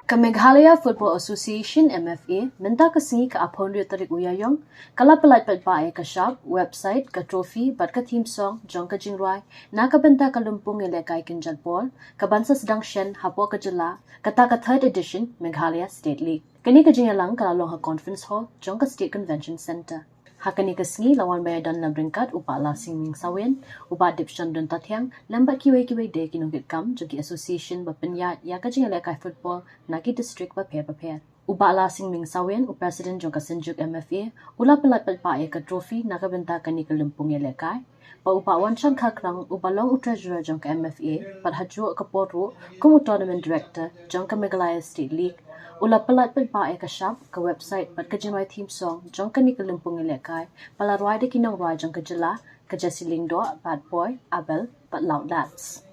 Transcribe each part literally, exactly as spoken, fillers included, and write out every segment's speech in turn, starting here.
Ka Meghalaya Football Association, M F A, mynta ka sngi ka arphew hynriew tarik u Ïaïong, ka la pyllait paidbah ïa ka shap, website, ka trophy bad ka theme song jong ka jingrwai na ka bynta ka lympung ïalehkai kynja ball ka ban sa sdang shen hapoh ka jylla, kata ka third edition Meghalaya State League. Kane ka jingïalang ka la long ha Conference Hall jong ka State Convention Centre. Ha kane ka sngi la wan ban ïadon lem ryngkat u Bah Lasingming Sawin, u Bah Dipshan Duntathiang, lem bad kiwei kiwei de ki nongkitkam jong ki association ba pynïaid ïa ka jingïalehkai football na ki district bapher bapher. U Bah Lasingming Sawin, u President jong ka Synjuk M F A, u la pyllait paidbah ïa ka trophy na ka bynta kane ka lympung ïalehkai. Bad u Bah Wanshang Kharkrang, uba long u Treasurer jong ka M F A bad ha juh ka por ruh kum u Tournament Director jong ka Meghalaya State League, u la pyllait paidbah ïa ka shap, ka website bad ka jingrwai theme song jong kane ka lympung ïalehkai ba la rwai da ki nongrwai jong ka jylla, ka Jesse Lyngdoh, Bad Boy, Abel bad Loud Lads.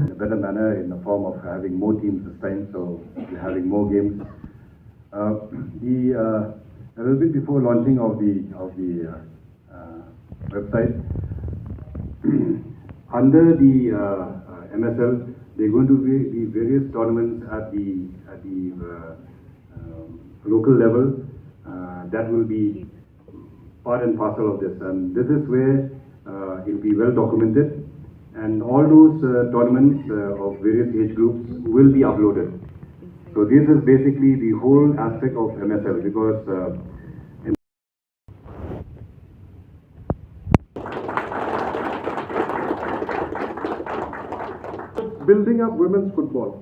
In a better manner in the form of having more teams this time, so we're having more games. Uh, the, uh, a little bit before launching of the, of the, uh, uh, website, under the, uh, uh, M S L, there are going to be, be various tournaments at the, at the, uh, um, local level, uh, that will be part and parcel of this. And this is where, uh, it'll be well documented, and all those, uh, tournaments, uh, of various age groups will be uploaded. So this is basically the whole aspect of M S L, because, uh, building up women's football.